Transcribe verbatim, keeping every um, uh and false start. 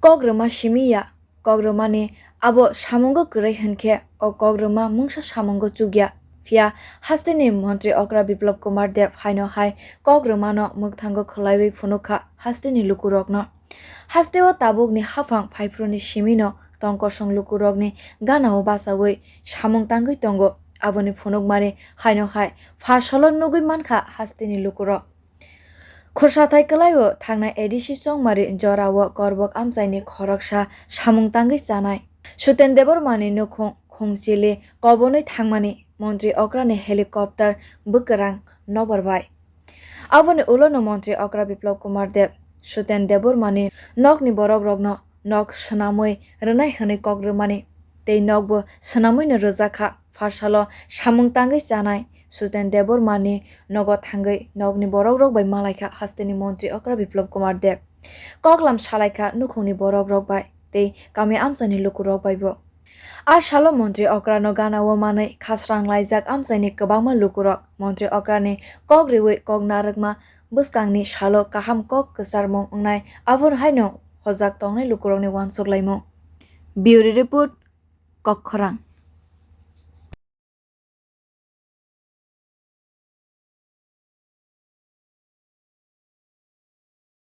Kok rwma simi ya, kok rwmani abo samungo kwrwi hwnkhe o kok rwma mungsa samungo chukya. Phiya hasteni montri okra Biplab Kumar Deb haino hai kok rwmano mwkthango khwlaiwi phunukha hasteni lukurokno. Hasteo tabukni haphang phaiphuruni simino tongkosong lukurokni ganao bachaui samung tangwi tongo. Aboni phunukmani haino hai pharsalo nugwi mankha hasteni lukurok. Khursathai kwlaio thangnai A D C chongmari jorao korbok amchaini khoroksa samung tangwi chanai. Suten Debbarmani nukhung khungchili kobonwi thangmani montri okrani helicopter bwkrang nobor bai. Aboni ulono montri okra Biplab Kumar Deb Suten Debbarmani nokni borokrokno nok swnamwi rwnai hwnwi kok rwmani tei nokbo swnamwino rwjakha. Pharsalo samung tangwi chanai Suten Debbarmani nogo thangwi nokni borokrok bai malaikha hasteni montri okra Biplab Kumar Deb. Koklam salaikha nukhungni borokrok bai tei kami amchaini lukurok baibo. A salo montri okrano ganao manwi khasrang laijak amchaini kwbangma lukurok. Montri okrani kok riwi kok narwkma bwskangni salo kaham kok kwcharmung wngnai, aboni haino hojak tongnai lukurokni uansuk laimung. Bureau Report, Kokkhorang.